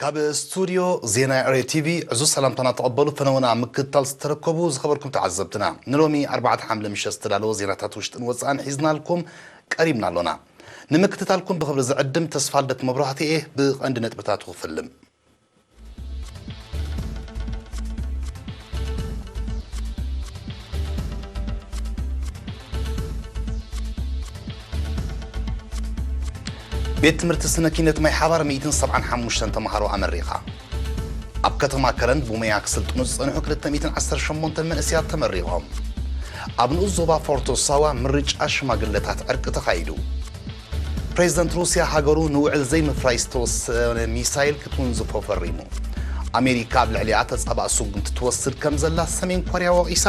ኣብ ስቱድዮ ዜና ኤሪ ቲቪ ዕዙዝ ሰላምታና ተቐበሉ። ፈነወና ኣብ ምክትታል ዝተረከቡ ዝኸበርኩም ተዓዘብትና፣ ንሎሚ ኣርባዕተ ሓምለ ምሸት ዝተዳለወ ዜናታት ውሽጥን ወጻእን ሒዝናልኩም ቀሪብና ኣሎና። ንምክትታልኩም ብኽብሪ ዝዕድም ተስፋልደት መብራህቲ እየ። ብቐንዲ ነጥብታቱ ክፍልም። ቤት ትምህርቲ ስነ ኪነት ማይ ሓባር ሚእትን ሰብዓን ሓሙሽተን ተምሃሮ ኣመሪቓ። ኣብ ከተማ ከረን ብሞያ ክስልጥኑ ዝጸንሑ ክልተ ሚእትን ዓሰርተ ሸሞንተን መንእሰያት ተመሪቖም። ኣብ ንኡስ ዞባ ፎርቶ ሳዋ ምርጫ ሽማግለታት ዕርቂ ተኻይዱ። ፕሬዚደንት ሩስያ ሃገሩ ንውዕል ዘይምፍራይ ዝተወሰነ ሚሳይል ክትውንዝፎ ፈሪሙ። ኣሜሪካ ኣብ ልዕሊኣ ተጻባእ ስጉምቲ ትወስድ ከም ዘላ ሰሜን ኮርያ ወቒሳ።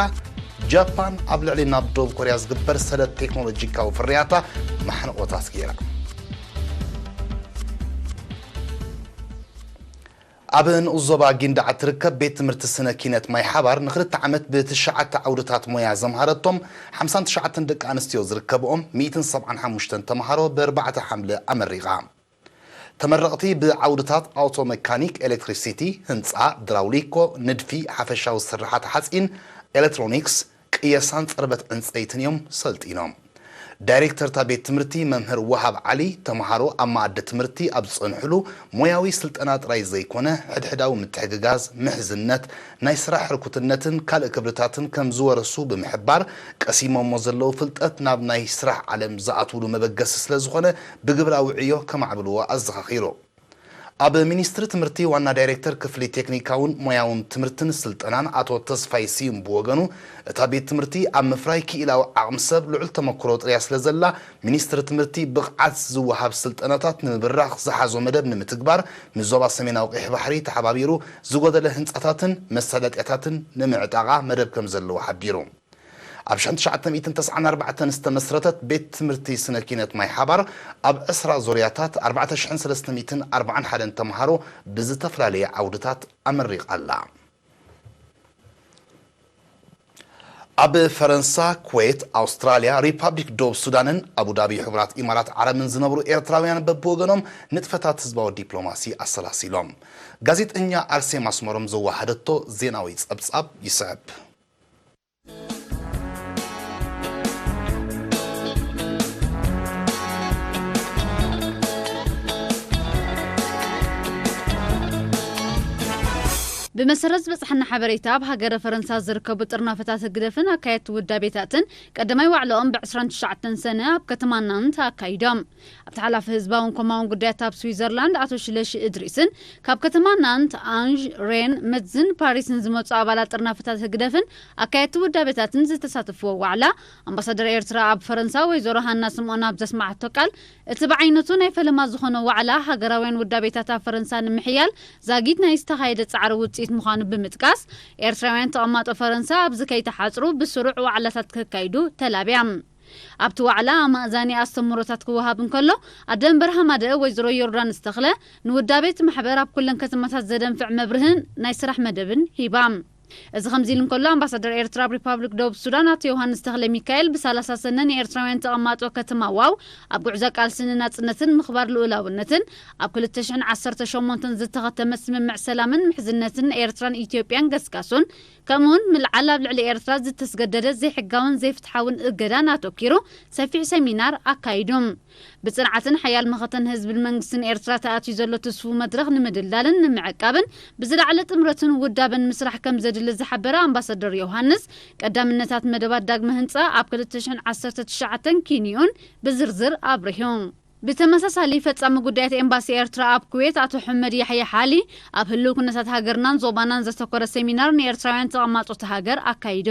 ጃፓን ኣብ ልዕሊ ናብ ደቡብ ኮርያ ዝግበር ሰደድ ቴክኖሎጂካዊ ፍርያታ ማሕንቖታት ገይራ። ኣብ ንኡስ ዞባ ጊንዳዕ እትርከብ ቤት ትምህርቲ ስነ ኪነት ማይ ሓባር ንኽልተ ዓመት ብትሽዓተ ዓውድታት ሞያ ዘምሃረቶም ሓምሳን ትሽዓተን ደቂ ኣንስትዮ ዝርከብኦም ሚእትን ሰብዓን ሓሙሽተን ተምሃሮ ብኣርባዕተ ሓምለ ኣመሪቓ። ተመረቕቲ ብዓውድታት ኣውቶ መካኒክ፣ ኤሌክትሪሲቲ፣ ህንጻ፣ ድራውሊኮ፣ ንድፊ፣ ሓፈሻዊ ስርሓት ሓጺን፣ ኤሌክትሮኒክስ፣ ቅየሳን ጽርበት ዕንጸይትን እዮም ሰልጢኖም። ዳይሬክተር እታ ቤት ትምህርቲ መምህር ወሃብ ዓሊ፣ ተምሃሮ ኣብ መኣዲ ትምህርቲ ኣብ ዝጸንሕሉ ሞያዊ ስልጠና ጥራይ ዘይኮነ፣ ሕድሕዳዊ ምትሕግጋዝ፣ ምሕዝነት፣ ናይ ስራሕ ህርኩትነትን ካልእ ክብርታትን ከም ዝወረሱ ብምሕባር፣ ቀሲሞሞ ዘለዉ ፍልጠት ናብ ናይ ስራሕ ዓለም ዝኣትውሉ መበገሲ ስለ ዝኾነ፣ ብግብራዊ ዕዮ ከማዕብልዎ ኣዘኻኺሩ። ኣብ ሚኒስትሪ ትምህርቲ ዋና ዳይሬክተር ክፍሊ ቴክኒካውን ሞያውን ትምህርትን ስልጠናን ኣቶ ተስፋይ ስዩም ብወገኑ፣ እታ ቤት ትምህርቲ ኣብ ምፍራይ ክኢላዊ ዓቕሚ ሰብ ልዑል ተመክሮ ጥርያ ስለ ዘላ፣ ሚኒስትሪ ትምህርቲ ብቕዓት ዝወሃብ ስልጠናታት ንምብራኽ ዝሓዞ መደብ ንምትግባር ምስ ዞባ ሰሜናዊ ቀይሕ ባሕሪ ተሓባቢሩ ዝጎደለ ህንጻታትን መሳለጥያታትን ንምዕጣቓ መደብ ከም ዘለዎ ሓቢሩ። ኣብ ሽሕን ትሽዓተ ሚእትን ተስዓን ኣርባዕተን ዝተመስረተት ቤት ትምህርቲ ስነ ኪነት ማይ ሓባር ኣብ ዕስራ ዙርያታት ኣርባዕተ ሽሕን ሰለስተ ሚእትን ኣርባዓን ሓደን ተምሃሮ ብዝተፈላለየ ዓውድታት ኣመሪቓ ኣላ። ኣብ ፈረንሳ፣ ኩዌት፣ ኣውስትራልያ፣ ሪፓብሊክ ዶብ ሱዳንን ኣቡዳቢ ሕቡራት ኢማራት ዓረብን ዝነብሩ ኤርትራውያን በብወገኖም ንጥፈታት ህዝባዊ ዲፕሎማሲ ኣሰላሲሎም። ጋዜጠኛ ኣርሴማ ኣስመሮም ዘወሃደቶ ዜናዊ ጸብጻብ ይስዕብ። ብመሰረት ዝበጽሓና ሓበሬታ፣ ኣብ ሃገረ ፈረንሳ ዝርከቡ ጥርናፈታት ህግደፍን ኣካየድቲ ውዳቤታትን ቀዳማይ ዋዕላኦም ብ ዕስራን ትሽዓተን ሰነ ኣብ ከተማ ናንት ኣካይዶም። ኣብቲ ሓላፊ ህዝባውን ኮማውን ጉዳያት ኣብ ስዊዘርላንድ ኣቶ ሽለሺ እድሪስን ካብ ከተማ ናንት፣ ኣንዥ፣ ሬን፣ መትዝን ፓሪስን ዝመጹ ኣባላት ጥርናፈታት ህግደፍን ኣካየድቲ ውዳቤታትን ዝተሳተፍዎ ዋዕላ፣ ኣምባሳደር ኤርትራ ኣብ ፈረንሳ ወይዘሮ ሃና ስምኦን ኣብ ዘስማዓቶ ቃል፣ እቲ ብዓይነቱ ናይ ፈለማ ዝኾነ ዋዕላ ሃገራውያን ውዳቤታት ኣብ ፈረንሳ ንምሕያል ዛጊት ናይ ዝተኻየደ ጻዕሪ ውጽኢት ምዃኑ ብምጥቃስ፣ ኤርትራውያን ተቐማጦ ፈረንሳ ኣብዚ ከይተሓጽሩ ብስሩዕ ዋዕላታት ከካይዱ ተላብያ። ኣብቲ ዋዕላ ኣማእዛኒ ኣስተምህሮታት ክወሃብ እንከሎ፣ ኣደ እምበር ሃማደአ ወይዘሮ ዮርዳኖስ ተኽለ፣ ንውዳቤ እቲ ማሕበር ኣብ ኩለን ከተማታት ዘደንፍዕ መብርህን ናይ ስራሕ መደብን ሂባ። እዚ ከምዚ ኢሉ እንከሎ፣ ኣምባሳደር ኤርትራ ኣብ ሪፓብሊክ ደቡብ ሱዳን ኣቶ ዮሃንስ ተኽለ ሚካኤል፣ ብሰላሳ ሰነ ንኤርትራውያን ተቐማጦ ከተማ ዋው ኣብ ጉዕዞ ቃልሲ ንናጽነትን ምኽባር ልኡላውነትን ኣብ ክልተ ሽሕን ዓሰርተ ሸሞንተን ዝተኸተመ ስምምዕ ሰላምን ምሕዝነትን ኤርትራን ኢትዮጵያን ገስጋሱን፣ ከምኡውን ምልዓል ኣብ ልዕሊ ኤርትራ ዝተስገደደ ዘይሕጋውን ዘይፍትሓውን እገዳን ኣተኪሩ ሰፊሕ ሰሚናር ኣካይዱ። ብጽንዓትን ሓያል መኸተን ህዝብን መንግስትን ኤርትራ ተኣትዩ ዘሎ ትስፉው መድረኽ ንምድልዳልን ንምዕቃብን ብዝለዓለ ጥምረትን ውዳበን ምስራሕ ከም ዘድሊ ዝሓበረ ኣምባሳደር ዮሃንስ፣ ቀዳምነታት መደባት ዳግመ ህንጻ ኣብ ክልተ ሽሕን ዓሰርተ ትሽዓተን ኪንዮን ብዝርዝር ኣብሪሁ። ብተመሳሳሊ፣ ፈጻሚ ጉዳያት ኤምባሲ ኤርትራ ኣብ ኩዌት ኣቶ ሕመድ ያሕያ ሓሊ፣ ኣብ ህልው ኩነታት ሃገርናን ዞባናን ዘተኮረ ሰሚናር ንኤርትራውያን ተቐማጦ እታ ሃገር ኣካይዱ።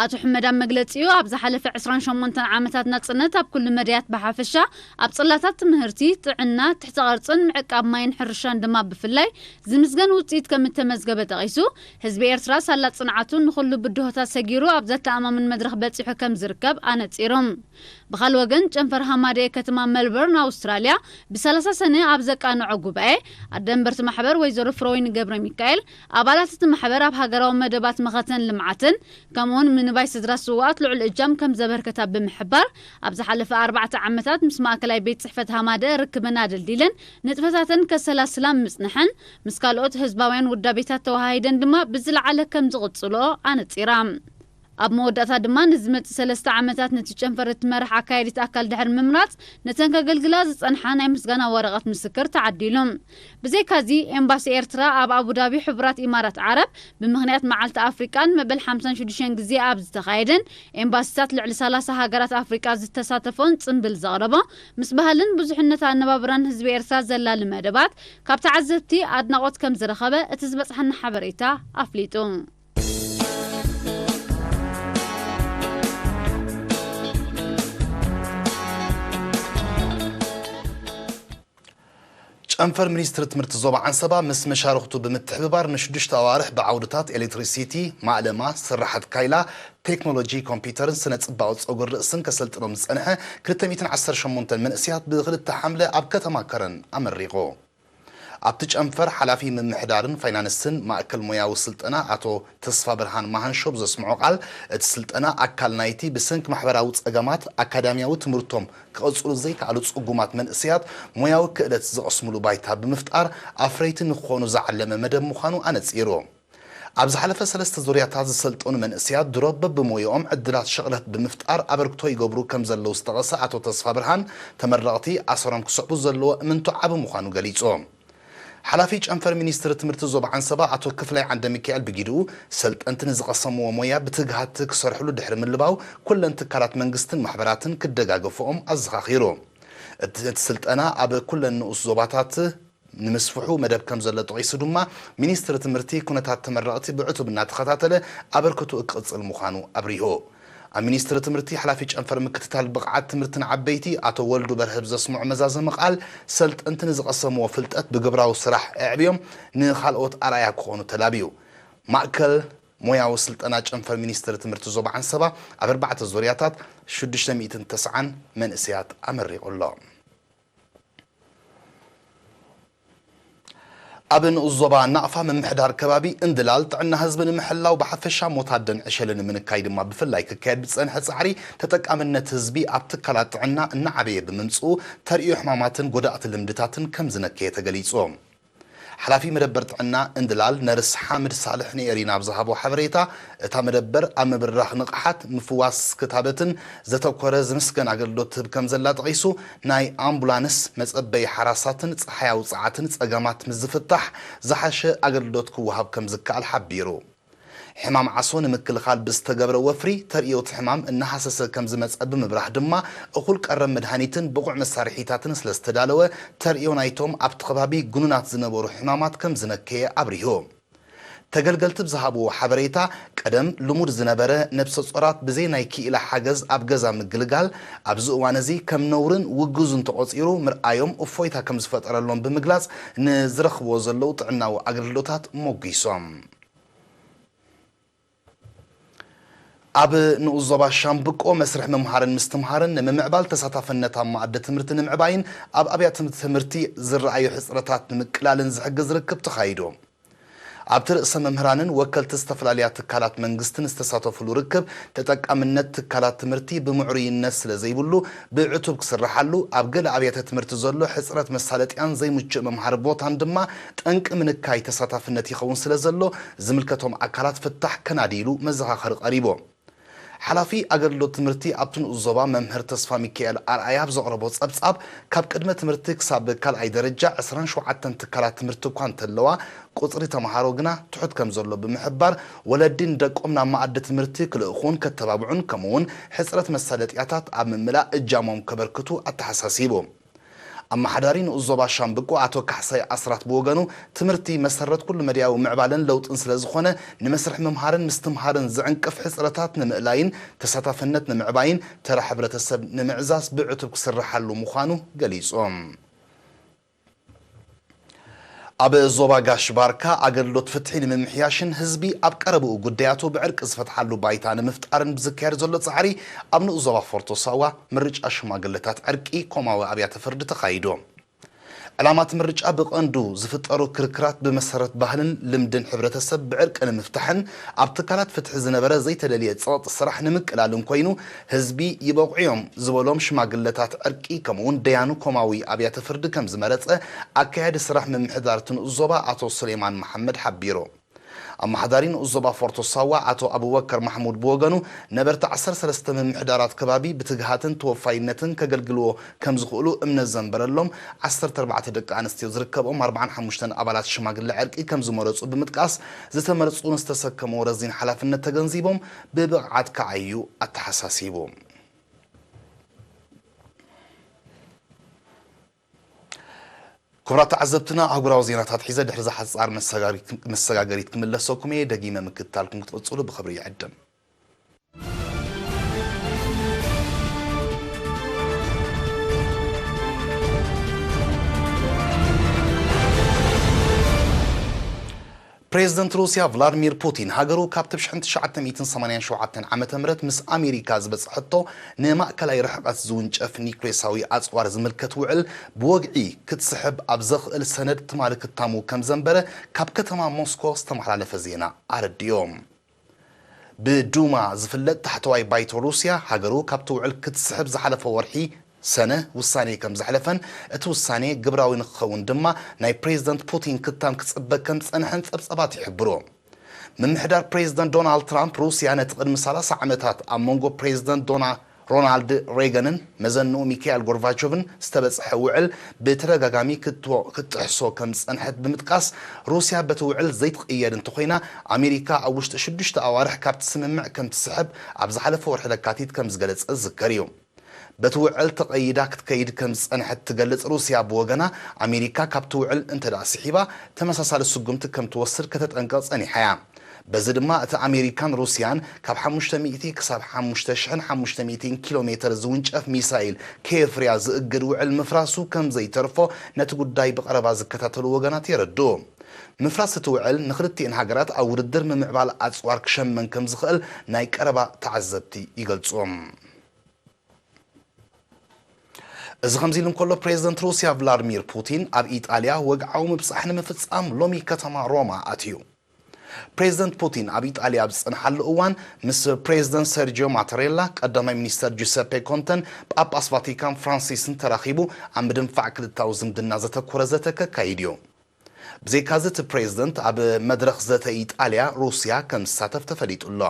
ኣቶ ሕመድ ኣብ መግለጺኡ፣ ኣብ ዝሓለፈ ዕስራን ሸሞንተን ዓመታት ናጽነት ኣብ ኩሉ መዳያት ብሓፈሻ፣ ኣብ ጽላታት ትምህርቲ፣ ጥዕና፣ ትሕተ ቅርጽን ምዕቃብ ማይን ሕርሻን ድማ ብፍላይ ዝምስገን ውጽኢት ከም እተመዝገበ ጠቒሱ፣ ህዝቢ ኤርትራ ሳላ ጽንዓቱ ንኹሉ ብድሆታት ሰጊሩ ኣብ ዘተኣማምን መድረኽ በጺሑ ከም ዝርከብ ኣነጺሩ። ብኻል ወገን ጨንፈር ሃማደኤ ከተማ መልበርን ኣውስትራልያ ብ30 ሰነ ኣብ ዘቃንዖ ጉባኤ ኣደንበርቲ ማሕበር ወይዘሮ ፍሮይን ገብረ ሚካኤል ኣባላት እቲ ማሕበር ኣብ ሃገራዊ መደባት መኸተን ልምዓትን ከምኡውን ምንባይ ስድራ ስውኣት ልዑል እጃም ከም ዘበርከታ ብምሕባር ኣብ ዝሓለፈ ኣርባዕተ ዓመታት ምስ ማእከላይ ቤት ጽሕፈት ሃማደኤ ርክበን ኣደልዲለን ንጥፈታተን ከሰላስላ ምጽንሐን ምስ ካልኦት ህዝባውያን ውዳቤታት ተወሃሂደን ድማ ብዝለዓለ ከም ዝቕጽሎ ኣነጺራ። ኣብ መወዳእታ ድማ ንዝመጽእ ሰለስተ ዓመታት ነቲ ጨንፈር እትመርሕ ኣካያዲት ኣካል ድሕሪ ምምራጽ ነተን ከገልግላ ዝጸንሓ ናይ ምስጋና ወረቐት ምስክር ተዓዲሉ። ብዘይካዚ ኤምባሲ ኤርትራ ኣብ ኣቡዳቢ ሕቡራት ኢማራት ዓረብ ብምኽንያት መዓልቲ ኣፍሪቃን መበል ሓምሳን ሽዱሽተን ግዜ ኣብ ዝተኻየደን ኤምባሲታት ልዕሊ ሰላሳ ሃገራት ኣፍሪቃ ዝተሳተፎን ጽምብል ዘቕረቦ ምስ ባህልን ብዙሕነት ኣነባብራን ህዝቢ ኤርትራ ዘላሊ መደባት ካብ ተዓዘብቲ ኣድናቖት ከም ዝረኸበ እቲ ዝበጽሓና ሓበሬታ ኣፍሊጡ። ጨንፈር ሚኒስትሪ ትምህርቲ ዞባ ዓንሰባ ምስ መሻርኽቱ ብምትሕብባር ንሽዱሽተ ኣዋርሕ ብዓውድታት ኤሌክትሪሲቲ፣ ማእለማ፣ ስራሓት ካይላ፣ ቴክኖሎጂ ኮምፒውተርን ስነ ጽባቐ ጸጉሪ ርእስን ከሰልጥኖም ዝጸንሐ ክልተ ሚእትን ዓሰርተ ሸሞንተን መንእሰያት ብክልተ ሓምለ ኣብ ከተማ ከረን ኣመሪቑ። ኣብቲ ጨንፈር ሓላፊ ምምሕዳርን ፋይናንስን ማእከል ሞያዊ ስልጠና ኣቶ ተስፋ ብርሃን መሃንሾ ብዘስምዖ ቃል፣ እቲ ስልጠና ኣካል ናይቲ ብሰንኪ ማሕበራዊ ጸገማት ኣካዳሚያዊ ትምህርቶም ክቐጽሉ ዘይከኣሉ ጽጉማት መንእሰያት ሞያዊ ክእለት ዝቐስምሉ ባይታ ብምፍጣር ኣፍረይቲ ንክኾኑ ዝዓለመ መደብ ምዃኑ ኣነጺሩ። ኣብ ዝሓለፈ ሰለስተ ዙርያታት ዝሰልጠኑ መንእሰያት ድሮ በብሞይኦም ዕድላት ሸቕለት ብምፍጣር ኣበርክቶ ይገብሩ ከም ዘለዉ ዝጠቐሰ ኣቶ ተስፋ ብርሃን፣ ተመረቕቲ ኣሰሮም ክስዕቡ ዘለዎ እምንቶ ዓቢ ምዃኑ ገሊጹ። ሓላፊ ጨንፈር ሚኒስትሪ ትምህርቲ ዞባ ዓንሰባ ኣቶ ክፍላይ ዓንደ ሚካኤል ብጊድኡ፣ ሰልጠንቲ ንዝቐሰምዎ ሞያ ብትግሃት ክሰርሕሉ ድሕሪ ምልባው፣ ኩለን ትካላት መንግስትን ማሕበራትን ክደጋገፍኦም ኣዘኻኺሩ። እቲ እቲ ስልጠና ኣብ ኩለን ንኡስ ዞባታት ንምስፍሑ መደብ ከም ዘሎ ጠቒሱ ድማ፣ ሚኒስትሪ ትምህርቲ ኩነታት ተመረቕቲ ብዕቱብ እናተኸታተለ ኣበርክቶኡ ክቕጽል ምዃኑ ኣብሪሁ። ኣብ ሚኒስትሪ ትምህርቲ ሓላፊ ጨንፈር ምክትታል ብቕዓት ትምህርቲ ንዓበይቲ ኣቶ ወልዱ በርሀ ብዘስምዖ መዛዘሚ ቃል፣ ሰልጠንቲ ንዝቐሰምዎ ፍልጠት ብግብራዊ ስራሕ ኣዕብዮም ንኻልኦት ኣርኣያ ክኾኑ ተላብዩ። ማእከል ሞያዊ ስልጠና ጨንፈር ሚኒስትሪ ትምህርቲ ዞባ ዓንሰባ ኣብ ኣርባዕተ ዙርያታት ሽዱሽተ ሚእትን ተስዓን መንእሰያት ኣመሪቑ ኣሎ። ኣብ ንኡስ ዞባ ናቕፋ ምምሕዳር ከባቢ እንድላል ጥዕና ህዝቢ ንምሕላው ብሓፈሻ ሞት ኣደን ዕሸልን ንምንካይ ድማ ብፍላይ ክካየድ ብዝጸንሐ ጻዕሪ ተጠቃምነት ህዝቢ ኣብ ትካላት ጥዕና እናዓበየ ብምምጽኡ ተርእዮ ሕማማትን ጎዳእቲ ልምድታትን ከም ዝነከየ ተገሊጹ። ሓላፊ መደበር ጥዕና እንድላል ነርስ ሓምድ ሳልሕ ንኤሪና ኣብ ዝሃቦ ሓበሬታ፣ እታ መደበር ኣብ ምብራኽ ንቕሓት፣ ምፍዋስ ክታበትን ዘተኮረ ዝምስገን ኣገልግሎት ትህብ ከም ዘላ ጠቒሱ፣ ናይ ኣምቡላንስ መጸበዪ ሓራሳትን ጸሓያዊ ጸዓትን ጸገማት ምስ ዝፍታሕ ዝሓሸ ኣገልግሎት ክወሃብ ከም ዝከኣል ሓቢሩ። ሕማም ዓሶ ንምክልኻል ብዝተገብረ ወፍሪ ተርእዮ እቲ ሕማም እናሃሰሰ ከም ዝመጸ ብምብራህ ድማ፣ እኹል ቀረብ መድሃኒትን ብቑዕ መሳርሒታትን ስለ ዝተዳለወ፣ ተርእዮ ናይቶም ኣብቲ ከባቢ ግኑናት ዝነበሩ ሕማማት ከም ዝነከየ ኣብሪሁ። ተገልገልቲ ብዝሃብዎ ሓበሬታ፣ ቀደም ልሙድ ዝነበረ ነብሰ ጾራት ብዘይ ናይ ክኢላ ሓገዝ ኣብ ገዛ ምግልጋል፣ ኣብዚ እዋን እዚ ከም ነውርን ውጉዝን ተቖጺሩ ምርኣዮም እፎይታ ከም ዝፈጠረሎም ብምግላጽ፣ ንዝረኽብዎ ዘለዉ ጥዕናዊ ኣገልግሎታት ሞጒሶም። ኣብ ንኡስ ዞባ ሻምብቆ መስርሕ ምምሃርን ምስትምሃርን ንምምዕባል ተሳታፍነት ኣብ መኣዲ ትምህርቲ ንምዕባይን ኣብ ኣብያተ ትምህርቲ ዝረኣዩ ሕጽረታት ንምቅላልን ዝሕግዝ ርክብ ተኻይዱ። ኣብቲ ርእሰ መምህራንን ወከልቲ ዝተፈላለያ ትካላት መንግስትን ዝተሳተፉሉ ርክብ፣ ተጠቃምነት ትካላት ትምህርቲ ብምዕሩይነት ስለ ዘይብሉ ብዕቱብ ክስርሓሉ፣ ኣብ ገለ ኣብያተ ትምህርቲ ዘሎ ሕጽረት መሳለጥያን ዘይምቹእ መምሃሪ ቦታን ድማ ጠንቂ ምንካይ ተሳታፍነት ይኸውን ስለ ዘሎ፣ ዝምልከቶም ኣካላት ፍታሕ ከናድይሉ መዘኻኸሪ ቀሪቡ። ሓላፊ ኣገልግሎት ትምህርቲ ኣብቲ ንኡስ ዞባ መምህር ተስፋ ሚካኤል ኣርኣያ ኣብ ዘቕረቦ ጸብጻብ፣ ካብ ቅድመ ትምህርቲ ክሳብ ካልኣይ ደረጃ ዕስራን ሸውዓተን ትካላት ትምህርቲ እኳ እንተለዋ፣ ቁጽሪ ተምሃሮ ግና ትሑት ከም ዘሎ ብምሕባር፣ ወለዲ ንደቆም ናብ መኣዲ ትምህርቲ ክልእኹን ከተባብዑን፣ ከምኡ'ውን ሕጽረት መሳለጥያታት ኣብ ምምላእ እጃሞም ከበርክቱ ኣተሓሳሲቡ። ኣመሓዳሪ ንኡስ ዞባ ሻምብቆ ኣቶ ካሕሳይ ኣስራት ብወገኑ፣ ትምህርቲ መሰረት ኩሉ መዳያዊ ምዕባለን ለውጥን ስለ ዝኾነ፣ ንመስርሕ ምምሃርን ምስትምሃርን ዝዕንቅፍ ሕጽረታት ንምእላይን ተሳታፍነት ንምዕባይን ተራ ሕብረተሰብ ንምዕዛዝ ብዕቱብ ክስርሓሉ ምዃኑ ገሊጹ። ኣብ ዞባ ጋሽ ባርካ ኣገልግሎት ፍትሒ ንምምሕያሽን ህዝቢ ኣብ ቀረብኡ ጉዳያቱ ብዕርቂ ዝፈትሓሉ ባይታ ንምፍጣርን ብዝካየድ ዘሎ ጻዕሪ፣ ኣብ ንኡስ ዞባ ፎርቶ ሳዋ ምርጫ ሽማግለታት ዕርቂ ኮማዊ ኣብያተ ፍርዲ ተኻይዱ። ዕላማ እቲ ምርጫ ብቐንዱ ዝፍጠሩ ክርክራት ብመሰረት ባህልን ልምድን ሕብረተሰብ ብዕርቂ ንምፍታሕን ኣብ ትካላት ፍትሒ ዝነበረ ዘይተደልየ ጸቕጢ ስራሕ ንምቅላልን ኮይኑ፣ ህዝቢ ይበቕዑ እዮም ዝበሎም ሽማግለታት ዕርቂ ከምኡውን ደያኑ ኮማዊ ኣብያተ ፍርዲ ከም ዝመረጸ ኣካያዲ ስራሕ ምምሕዳር እቲ ንኡስ ዞባ ኣቶ ሱሌማን መሓመድ ሓቢሩ። ኣመሓዳሪ ንኡስ ዞባ ፎርቶ ሳዋ ኣቶ ኣቡበከር ማሕሙድ ብወገኑ፣ ነበርቲ ዓሰርተ ሰለስተ ምምሕዳራት ከባቢ ብትግሃትን ተወፋይነትን ከገልግልዎ ከም ዝኽእሉ እምነት ዘንበረሎም ዓሰርተ ኣርባዕተ ደቂ ኣንስትዮ ዝርከብኦም ኣርባዓን ሓሙሽተን ኣባላት ሽማግለ ዕርቂ ከም ዝመረጹ ብምጥቃስ፣ ዝተመርጹ ንዝተሰከምዎ ረዚን ሓላፍነት ተገንዚቦም ብብቕዓት ክዓዩ ኣተሓሳሲቡ። ክቡራት ተዓዘብትና፣ ኣህጉራዊ ዜናታት ሒዘ ድሕሪ እዛ ሓጻር መሰጋገሪት፣ መሰጋገሪት ክምለሰኩም እየ። ደጊመ ምክትታልኩም ክትቕጽሉ ብኽብሪ ይዕድም። ፕሬዝደንት ሩስያ ቭላድሚር ፑቲን፣ ሃገሩ ካብቲ ብ ሽሕን ትሽዓተ ሚእትን ሰማንያን ሸውዓተን ዓመተ ምህረት ምስ ኣሜሪካ ዝበጽሐቶ ንማእከላይ ርሕቀት ዝውንጨፍ ኒውክሌሳዊ ኣጽዋር ዝምልከት ውዕል ብወግዒ ክትስሕብ ኣብ ዘኽእል ሰነድ ትማሊ ክታሙ ከም ዘንበረ ካብ ከተማ ሞስኮ ዝተመሓላለፈ ዜና ኣረዲኡ። ብዱማ ዝፍለጥ ታሕተዋይ ባይቶ ሩስያ፣ ሃገሩ ካብቲ ውዕል ክትስሕብ ዝሓለፈ ወርሒ ሰነ ውሳኔ ከም ዘሕለፈን፣ እቲ ውሳኔ ግብራዊ ንክኸውን ድማ ናይ ፕሬዝደንት ፑቲን ክታም ክጽበ ከም ዝጸንሐን ጸብጸባት ይሕብሩ። ምምሕዳር ፕሬዝደንት ዶናልድ ትራምፕ፣ ሩስያ ነቲ ቅድሚ ሰላሳ ዓመታት ኣብ መንጎ ፕሬዝደንት ዶና-፣ ሮናልድ ሬገንን መዘንኡ ሚካኤል ጎርባቾቭን ዝተበጽሐ ውዕል ብተደጋጋሚ ክትወ-፣ ክትጥሕሶ ከም ዝጸንሐት ብምጥቃስ፣ ሩስያ በቲ ውዕል ዘይትቕየድ እንተኾይና፣ ኣሜሪካ ኣብ ውሽጢ ሽዱሽተ ኣዋርሕ ካብቲ ስምምዕ ከም ትስሕብ ኣብ ዝሓለፈ ወርሒ ለካቲት ከም ዝገለጸ ዝዝከር እዩ። በቲ ውዕል ተቐይዳ ክትከይድ ከም ዝጸንሐት ትገልጽ ሩስያ ብወገና፣ ኣሜሪካ ካብቲ ውዕል እንተ ደኣ ስሒባ፣ ተመሳሳሊ ስጉምቲ ከም ትወስድ ከተጠንቅቕ ጸኒሓ እያ። በዚ ድማ፣ እቲ ኣሜሪካን ሩስያን ካብ ሓሙሽተ ሚእቲ ክሳብ ሓሙሽተ ሽሕን ሓሙሽተ ሚእትን ኪሎ ሜተር ዝውንጨፍ ሚሳይል ከየፍርያ ዝእግድ ውዕል ምፍራሱ ከም ዘይተርፎ ነቲ ጉዳይ ብቐረባ ዝከታተሉ ወገናት የረድኡ። ምፍራስ እቲ ውዕል ንኽልቲኤን ሃገራት ኣብ ውድድር ምምዕባል ኣጽዋር ክሸመን ከም ዝኽእል ናይ ቀረባ ተዓዘብቲ ይገልጹ። እዚ ከምዚ ኢሉ እንከሎ፣ ፕሬዝደንት ሩስያ ቭላድሚር ፑቲን ኣብ ኢጣልያ ወግዓዊ ምብጻሕ ንምፍጻም ሎሚ ከተማ ሮማ ኣትዩ። ፕሬዝደንት ፑቲን ኣብ ኢጣልያ ኣብ ዝጸንሓሉ እዋን፣ ምስ ፕሬዝደንት ሰርጂዮ ማተሬላ፣ ቀዳማይ ሚኒስተር ጁሰፔ ኮንተን ጳጳስ ቫቲካን ፍራንሲስን ተራኺቡ ኣብ ምድንፋዕ ክልታዊ ዝምድና ዘተኮረ ዘተ ከካይድ እዩ። ብዘይካዚ፣ እቲ ፕሬዝደንት ኣብ መድረኽ ዘተ ኢጣልያ ሩስያ ከም ዝሳተፍ ተፈሊጡ ኣሎ።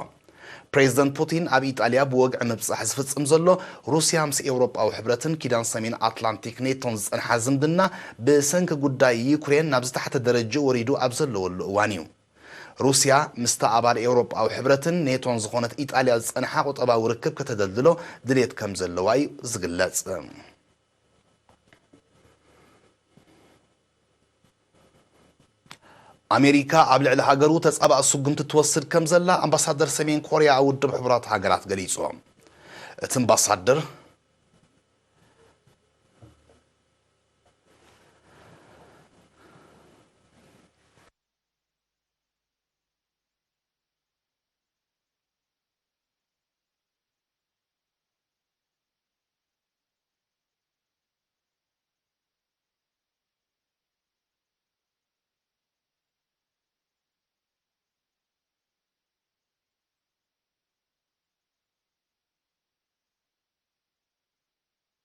ፕሬዝደንት ፑቲን ኣብ ኢጣልያ ብወግዒ ምብጻሕ ዝፍጽም ዘሎ፣ ሩስያ ምስ ኤውሮጳዊ ሕብረትን ኪዳን ሰሜን ኣትላንቲክ ኔቶን ዝጸንሓ ዝምድና፣ ብሰንኪ ጉዳይ ዩክሬን ናብ ዝተሓተ ደረጃ ወሪዱ ኣብ ዘለወሉ እዋን እዩ። ሩስያ ምስታ ኣባል ኤውሮጳዊ ሕብረትን ኔቶን ዝኾነት ኢጣልያ ዝጸንሓ ቁጠባዊ ርክብ ከተደልድሎ ድሌት ከም ዘለዋ እዩ ዝግለጽ። ኣሜሪካ ኣብ ልዕሊ ሃገሩ ተጻባእ ስጉምቲ ትወስድ ከም ዘላ ኣምባሳደር ሰሜን ኮርያ ኣብ ውድብ ሕቡራት ሃገራት ገሊጹ። እቲ ኣምባሳደር፣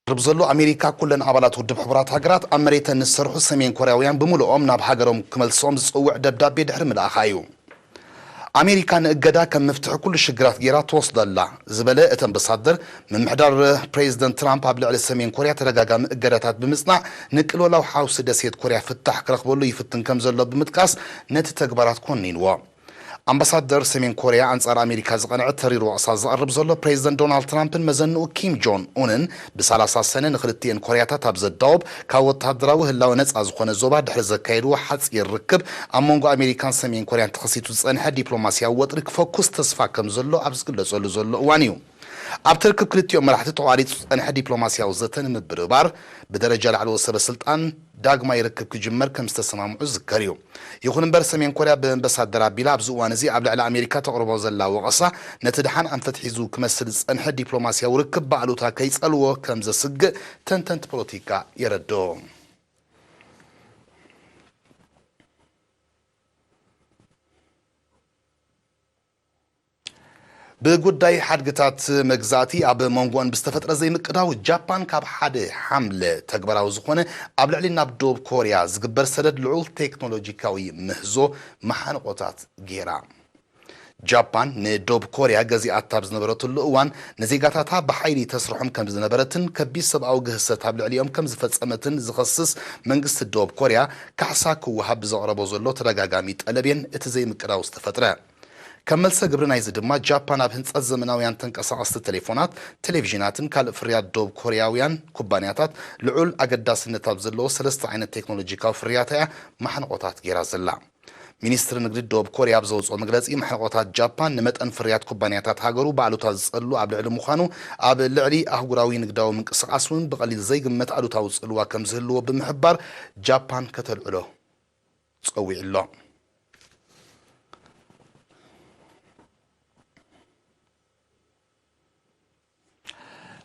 ቅርብ ዘሎ ኣሜሪካ ኩለን ኣባላት ውድብ ሕቡራት ሃገራት ኣብ መሬተን ንዝሰርሑ ሰሜን ኮርያውያን ብምልኦም ናብ ሃገሮም ክመልሶም ዝጽውዕ ደብዳቤ ድሕሪ ምልኣኻ እዩ። ኣሜሪካ ንእገዳ ከም መፍትሒ ኩሉ ሽግራት ጌራ ትወስዶ ኣላ ዝበለ እቲ ኣምባሳደር፣ ምምሕዳር ፕሬዚደንት ትራምፕ ኣብ ልዕሊ ሰሜን ኮርያ ተደጋጋሚ እገዳታት ብምጽናዕ፣ ንቅልውላው ሓውሲ ደሴት ኮርያ ፍታሕ ክረኽበሉ ይፍትን ከም ዘሎ ብምጥቃስ፣ ነቲ ተግባራት ኮኒንዎ። ኣምባሳደር፣ ሰሜን ኮርያ ኣንጻር ኣሜሪካ ዝቐንዐ ተሪር ወቕሳ ዘቕርብ ዘሎ ፕሬዚደንት ዶናልድ ትራምፕን መዘንኡ ኪም ጆን ኡንን፣ ብሰላሳ ሰነ ንኽልቲኤን ኮርያታት ኣብ ዘዳውብ፣ ካብ ወተሃደራዊ ህላወ ነጻ ዝኾነ ዞባ ድሕሪ ዘካየድዎ ሓጺር ርክብ፣ ኣብ መንጎ ኣሜሪካን ሰሜን ኮርያን ተኸሲቱ ዝጸንሐ ዲፕሎማስያዊ ወጥሪ ክፈኩስ ተስፋ ከም ዘሎ ኣብ ዝግለጸሉ ዘሎ እዋን እዩ። ኣብቲ ርክብ ክልቲኦም መራሕቲ ተቋሪጹ ዝጸንሐ ዲፕሎማስያዊ ዘተ ንምብርባር ብደረጃ ላዕለዎት ሰበ ስልጣን ዳግማይ ርክብ ክጅመር ከም ዝተሰማምዑ ዝዝከር እዩ። ይኹን እምበር ሰሜን ኮርያ ብኣምባሳደር ኣቢላ ኣብዚ እዋን እዚ ኣብ ልዕሊ ኣሜሪካ ተቕርቦ ዘላ ወቐሳ ነቲ ደሓን ኣንፈት ሒዙ ክመስል ዝጸንሐ ዲፕሎማስያዊ ርክብ ብኣሉታ ከይጸልዎ ከም ዘስግእ ተንተንቲ ፖለቲካ የረድኡ። ብጉዳይ ሓድግታት መግዛእቲ ኣብ መንጎኦን ብዝተፈጥረ ዘይምቅዳው፣ ጃፓን ካብ ሓደ ሓምለ ተግባራዊ ዝኾነ ኣብ ልዕሊ ናብ ደቡብ ኮርያ ዝግበር ሰደድ ልዑል ቴክኖሎጂካዊ ምህዞ መሓንቆታት ገይራ። ጃፓን ንደቡብ ኮርያ ገዚኣታ ኣብ ዝነበረትሉ እዋን፣ ንዜጋታታ ብሓይሊ ተስርሖም ከም ዝነበረትን ከቢድ ሰብኣዊ ግህሰት ኣብ ልዕሊኦም ከም ዝፈጸመትን ዝኸስስ መንግስቲ ደቡብ ኮርያ፣ ካሕሳ ክወሃብ ብዘቕረቦ ዘሎ ተደጋጋሚ ጠለብየን እቲ ዘይምቅዳው ዝተፈጥረ። ከም መልሰ ግብሪ ናይዚ ድማ፣ ጃፓን ኣብ ህንጸት ዘመናውያን ተንቀሳቐስቲ ቴሌፎናት፣ ቴሌቪዥናትን ካልእ ፍርያት ደቡብ ኮርያውያን ኩባንያታት ልዑል ኣገዳስነት ኣብ ዘለዎ ሰለስተ ዓይነት ቴክኖሎጂካዊ ፍርያታ እያ ማሕንቆታት ገይራ ዘላ። ሚኒስትሪ ንግዲ ደቡብ ኮርያ ኣብ ዘውፅኦ መግለፂ፣ ማሕንቆታት ጃፓን ንመጠን ፍርያት ኩባንያታት ሃገሩ ብኣሉታ ዝፀሉ ኣብ ልዕሊ ምዃኑ፣ ኣብ ልዕሊ ኣህጉራዊ ንግዳዊ ምንቅስቓስ እውን ብቐሊል ዘይግመት ኣሉታዊ ፅልዋ ከም ዝህልዎ ብምሕባር፣ ጃፓን ከተልዕሎ ጸዊዑ ኣሎ።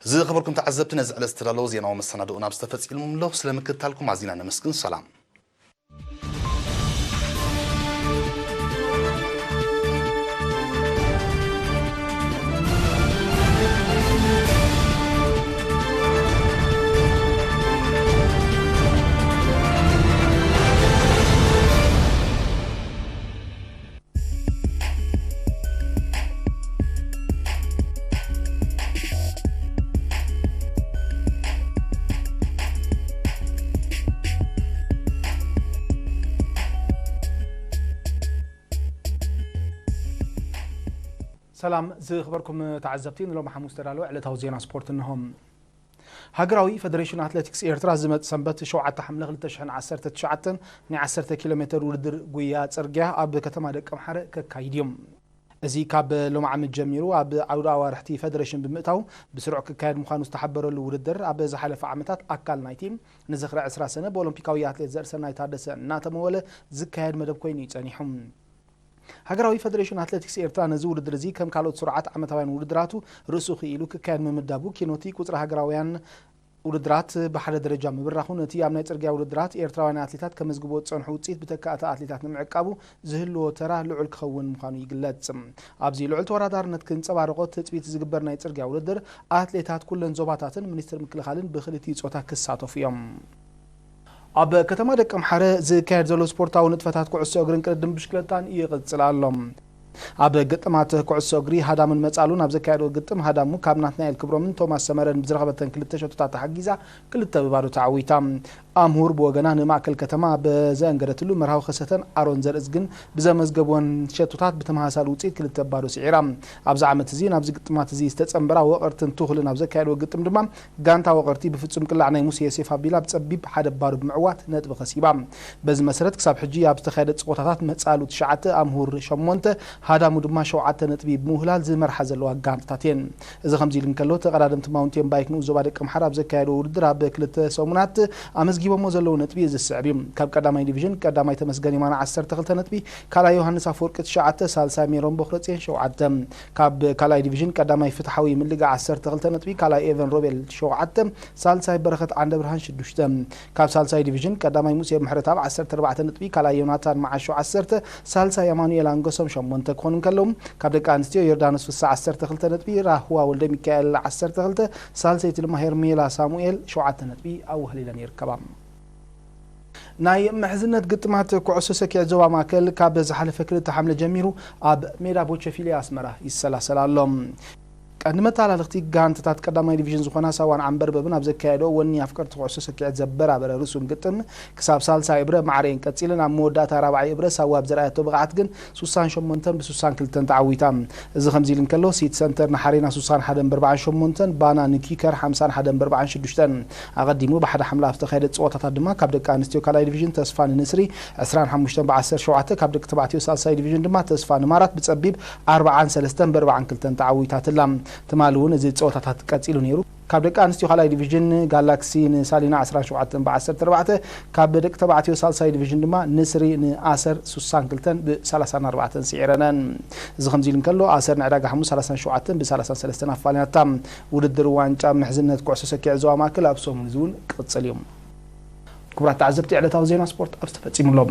ዝኸበርኩም ተዓዘብቲ፣ ነዚ ዕለት ዝተዳለወ ዜናዊ መሰናድኦና ኣብ ዝተፈጺሙ ኣሎ። ስለ ምክትታልኩም ኣዚና ነመስግን። ሰላም። ሰላም ዝኽበርኩም ተዓዘብቲ፣ ንሎሚ ሓሙስ ተዳለወ ዕለታዊ ዜና ስፖርት እንሆ። ሃገራዊ ፈደሬሽን ኣትሌቲክስ ኤርትራ ዝመጽእ ሰንበት ሸውዓተ ሓምለ ክልተ ሽሕን ዓሰርተ ትሽዓተን ናይ ዓሰርተ ኪሎ ሜተር ውድድር ጉያ ጽርግያ ኣብ ከተማ ደቀምሓረ ከካይድ እዩ። እዚ ካብ ሎማዓመት ጀሚሩ ኣብ ዓውደ ኣዋርሕቲ ፈደሬሽን ብምእታው ብስሩዕ ክካየድ ምዃኑ ዝተሓበረሉ ውድድር፣ ኣብ ዝሓለፈ ዓመታት ኣካል ናይቲ ንዝኽሪ ዕስራ ሰነ ብኦሎምፒካዊ ኣትሌት ዘርእሰናይ ታደሰ እናተመወለ ዝካየድ መደብ ኮይኑ እዩ ጸኒሑ። ሃገራዊ ፈደሬሽን ኣትሌቲክስ ኤርትራ ነዚ ውድድር እዚ ከም ካልኦት ስሩዓት ዓመታውያን ውድድራቱ ርእሱ ክኢሉ ክካየድ ምምዳቡ፣ ኪኖቲ ቁጽሪ ሃገራውያን ውድድራት ብሓደ ደረጃ ምብራኹ፣ ነቲ ኣብ ናይ ጽርግያ ውድድራት ኤርትራውያን ኣትሌታት ከመዝግብዎ ዝጸንሑ ውጽኢት ብተካእቲ ኣትሌታት ንምዕቃቡ ዝህልዎ ተራ ልዑል ክኸውን ምዃኑ ይግለጽ። ኣብዚ ልዑል ተወዳዳርነት ክንጸባረቖ ትጽቢት ዝግበር ናይ ጽርግያ ውድድር፣ ኣትሌታት ኩለን ዞባታትን ሚኒስትር ምክልኻልን ብክልቲኡ ጾታ ክሳተፉ እዮም። ኣብ ከተማ ደቀምሓረ ዝካየድ ዘሎ ስፖርታዊ ንጥፈታት ኩዕሶ እግርን ቅድድም ብሽክለታን ይቕጽል ኣሎ። ኣብ ግጥማት ኩዕሶ እግሪ ሃዳሙን መጻሉን ኣብ ዘካየዶ ግጥም፣ ሃዳሙ ካብ ናትናኤል ክብሮምን ቶማስ ሰመረን ብዝረኸበተን ክልተ ሸቶታት ተሓጊዛ ክልተ ብባዶ ተዓዊታ። ኣምሁር ብወገና ንማእከል ከተማ ብዘእንገደትሉ፣ መርሃዊ ከሰተን ኣሮን ዘርእዝግን ብዘመዝገብወን ሸቶታት ብተመሳሳሊ ውጽኢት ክልተ ብባዶ ስዒራ። ኣብዚ ዓመት እዚ ናብዚ ግጥማት እዚ ዝተጸንበራ ወቐርትን ትኹልን ኣብ ዘካየድዎ ግጥም ድማ፣ ጋንታ ወቐርቲ ብፍጹም ቅላዕ ናይ ሙሴ ዮሴፍ ኣቢላ ብጸቢብ ሓደ ባዶ ብምዕዋት ነጥቢ ከሲባ። በዚ መሰረት፣ ክሳብ ሕጂ ኣብ ዝተኻየደ ጸወታታት መጻሉ ትሽዓተ፣ ኣምሁር ሸሞንተ፣ ሃዳሙ ድማ ሸውዓተ ነጥቢ ብምውህላል ዝመርሓ ዘለዋ ጋንታታት እየን። እዚ ከምዚ ኢሉ እንከሎ፣ ተቐዳደምቲ ማውንቴን ባይክ ንኡስ ዞባ ደቀምሓረ ኣብ ዘካየድዎ ውድድር ኣብ ክልተ ሰሙናት ኣመዝጊቦሞ ዘለዉ ነጥቢ እዚ ዝስዕብ እዩ። ካብ ቀዳማይ ዲቪዥን ቀዳማይ ተመስገን የማነ ዓሰርተ ክልተ ነጥቢ፣ ካልኣይ ዮሃንስ ኣፈወርቂ ትሽዓተ፣ ሳልሳይ ሜሮን ቦኽረጽዮን ሸውዓተ። ካብ ካልኣይ ዲቪዥን ቀዳማይ ፍትሓዊ ምልጋ ዓሰርተ ክልተ ነጥቢ፣ ካልኣይ ኤቨን ሮቤል ሸውዓተ፣ ሳልሳይ በረኸት ዓንደብርሃን ሽዱሽተ። ካብ ሳልሳይ ዲቪዥን ቀዳማይ ሙሴ ምሕረትኣብ ዓሰርተ ኣርባዕተ ነጥቢ፣ ካልኣይ ዮናታን መዓሾ ዓሰርተ፣ ሳልሳይ ኣማኑኤል ኣንገሶም ሸሞንተ ክኾኑ እንከለዉ፣ ካብ ደቂ ኣንስትዮ ዮርዳኖስ ፍስሓ ዓሰርተ ክልተ ነጥቢ፣ ራህዋ ወልደ ሚካኤል ዓሰርተ ክልተ፣ ሳልሰይቲ ድማ ሄርሜላ ሳሙኤል ሸውዓተ ነጥቢ ኣዋህሊለን ይርከባ። ናይ ምሕዝነት ግጥማት ኩዕሶ ሰኪዐት ዞባ ማእከል ካብ ዝሓለፈ ክልተ ሓምለ ጀሚሩ ኣብ ሜዳ ቦቸፊሊ ኣስመራ ይሰላሰል ኣሎ። ቀንዲ መተሓላለኽቲ ጋንታታት ቀዳማይ ዲቪዥን ዝኾና ሳዋን ዓንበርበብን ኣብ ዘካየዶ ወኒ ኣፍቀርቲ ኩዕሶ ሰኪዐት ዘበራበረ ርሱን ግጥም፣ ክሳብ ሳልሳይ እብረ ማዕረየን ቀጺለን፣ ኣብ መወዳእታ ራብዓይ እብረ ሳዋ ኣብ ዘርኣየቶ ብቕዓት ግን ሱሳን ሸሞንተን ብሱሳን ክልተን ተዓዊታ። እዚ ከምዚ ኢሉ እንከሎ፣ ሲቲ ሰንተር ንሓሬና ሱሳን ሓደን ብኣርባዓን ሸሞንተን፣ ባና ንኪከር ሓምሳን ሓደን ብኣርባዓን ሽዱሽተን። ኣቐዲሙ ብሓደ ሓምላ ኣብ ዝተኻየደ ጸወታታት ድማ ካብ ደቂ ኣንስትዮ ካልኣይ ዲቪዥን ተስፋ ንንስሪ ዕስራን ሓሙሽተን ብዓሰርተ ሸውዓተ፣ ካብ ደቂ ተባዕትዮ ሳልሳይ ዲቪዥን ድማ ተስፋ ንማራት ብጸቢብ ኣርብዓን ሰለስተን ብኣርብዓን ክልተን ተዓዊታትላ። ትማሊ እውን እዚ ፀወታታት ቀፂሉ ነይሩ። ካብ ደቂ ኣንስትዮ ካልኣይ ዲቪዥን ጋላክሲ ንሳሊና ዓሰርተ ሸውዓተ ብ ዓሰርተ ኣርባዕተ፣ ካብ ደቂ ተባዕትዮ ሳልሳይ ዲቪዥን ድማ ንስሪ ንኣሰር ስሳን ክልተን ብ ሰላሳን ኣርባዕተን ስዒረነን። እዚ ከምዚ ኢሉ እንከሎ፣ ኣሰር ንዕዳጋ ሓሙስ ሰላሳን ሸውዓተን ብ ሰላሳን ሰለስተን ኣፋልያታ። ውድድር ዋንጫ ምሕዝነት ኩዕሶ ሰኪዐ ዞባ ማእከል ኣብ ሰሙን እዚ እውን ክቕፅል እዩ። ክቡራት ተዓዘብቲ፣ ዕለታዊ ዜና ስፖርት ኣብዚ ተፈፂሙ ኣሎ።